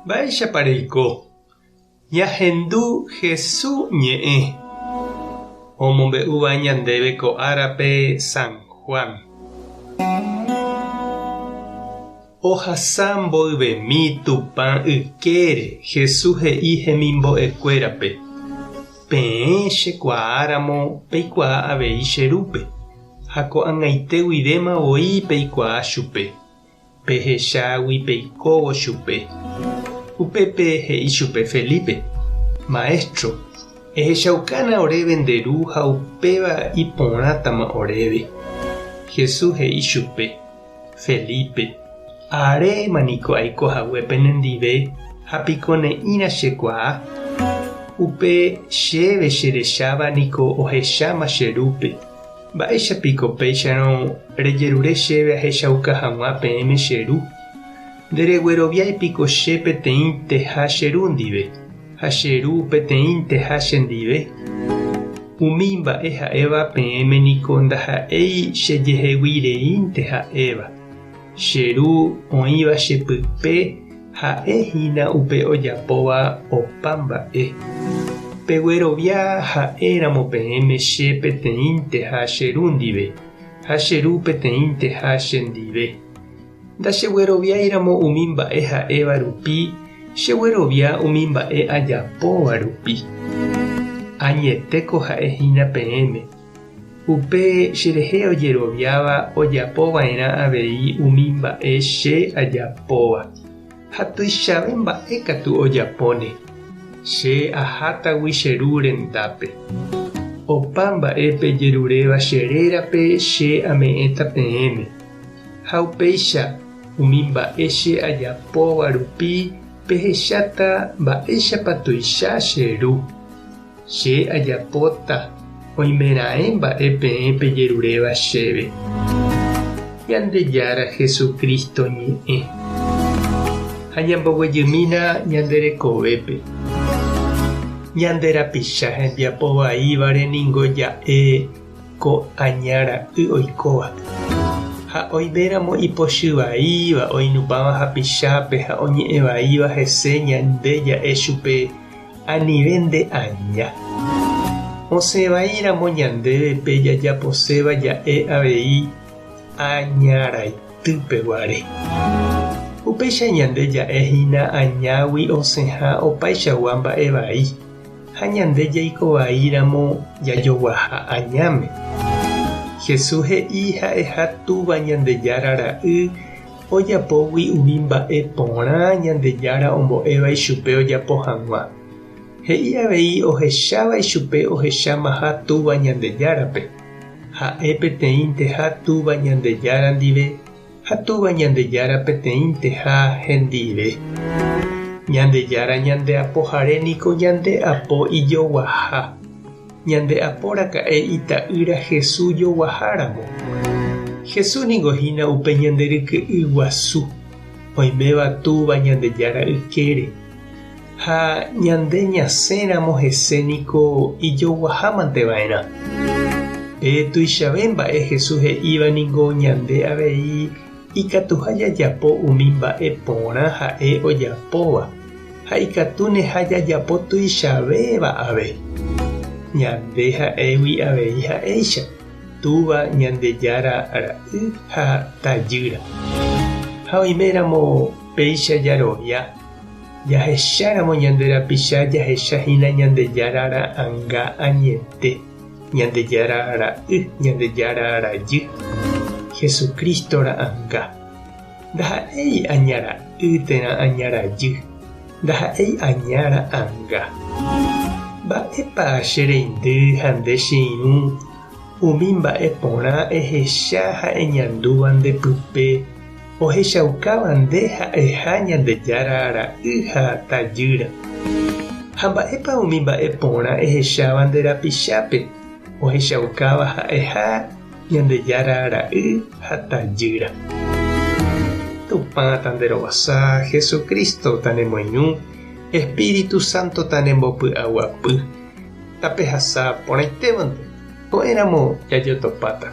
Mba'éichapa reiko? Ñahendu Hesu ñe'ẽ omombe'úva ñandéve ko árape San Juan. Ohasa mboyvemi Tupã ykére Hesu he'i hemimbo'ekuérape, Peẽ chekuaáramo peikuaa avei che Rúpe, ha ko'ag̃aite guivéma voi peikuaa chupe. Pehechágui peikóvo chupe. Upépe he'i chupe Felipe, Maestro, ehechaukána oréve nde Ru ha upéva iporãtama oréve. Jesús he'i chupe, Felipe, aréma niko aiko hague penendive ha piko ne'ĩra chekuaa? Upe chéve cherecháva niko ohecháma che Rúpe. Mba'éicha piko péicharõ rejerure chéve ahechauka hag̃ua peẽme che Ru? Nderegueroviái piko che peteĩnteha che Ru ndive, ha che Ru peteĩnteha chendive? Umi mba'e ha'éva peẽme niko ndaha'éi chejehegui reínte ha'éva. Che Ru oĩva che pype ha'e hína upe ojapóva opa mba'e. Peguerovia ha'éramo peẽme che peteĩnteha che Ru ndive, ha che Ru peteĩnteha chendive. Ndachegueroviáiramo umi mba'e ha'éva rupi, cheguerovia umi mba'e ajapóva rupi. Añetéko ha'e hína peẽme. Upe cherehe ojeroviáva ojapo va'erã avei umi mba'e che ajapóva, ha tuichave mba'e katu ojapóne, che ahátagui che Ru rendápe. Opa mba'e pejeruréva che rérape che ame'ẽta peẽme, ha upéicha umi mba'e che ajapóva rupi pehecháta mba'éichapa tuicha che Ru. Che ajapóta oimeraẽ mba'e peẽ pejeruréva chéve. Ñandejára Jesucristo ñe'ẽ. Ha ñamboguejymína ñande rekovépe. Ñande rapicha hembiapo vaívare ningo ja'e ko aña ra'y oikóva. Ha oiméramo ipochy vaíva oinupãva hapichápe ha oñe'ẽ vaíva hese ñande ja'e chupe Anive nde aña. Osẽ vai ramo ñandéve pe jajaposéva ja'e avei aña raitýpe guare. Upéicha ñande ja'e hína añágui osẽha opaichagua mba'e vai, ha ñande jaiko vai ramo jajoguaha añáme. Jesús he'i ha'eha Túva Ñandejára Ra'y Ojapógui umi mba'e porã Ñandejára ombo'éva ichupe ojapo hag̃ua. He'i avei ohecháva ichupe ohechámaha Túva Ñandejárape. Ha'e peteĩnteha Túva Ñandejára ndive ha Túva Ñandejára peteĩnteha hendive. Ñandejára ñande Apohare niko ñande apo ijoguaha. Ñande apo raka'e Ita'ýra Jesús joguaháramo. Jesús ningo hína upe ñande ryke'y guasu, oiméva Túva Ñandejára ykére. Ha ñande ñasẽramo hese niko ijoguahámante va'erã. Pe tuichave mba'e Jesús he'íva ningo ñande avei ikatuha jajapo umi mba'e porã ha'e ojapóva. Ha ikatúneha jajapo tuichavéva ave. Ñande ha'égui avei ha'éicha, Túva Ñandejára Ra'y ha Tajýra. Ha oiméramo péicha jarovia, jahecháramo ñande rapicha jahecha hína Ñandejára ra'anga añete, Ñandejára Ra'y, Ñandejára Rajy, Jesucristo ra'anga. Ndaha'éi aña ra'y térã aña rajy, ndaha'éi aña ra'anga. Mba'épa che reindy ha nde che irũ umi mba'e porã ehecha ha eñandúva nde pype ohechaukáva nde ha'eha Ñandejára ra'y ha tajýra? Ha mba'épa umi mba'e porã ehecháva nde rapichápe ohechaukáva ha'eha Ñandejára ra'y ha tajýra. Tupã tanderovasa, Jesucristo tanemoirũ, Espíritu Santo tanembopy'aguapy. Tapehasa porãitévante, ko'ẽramo jajotopáta.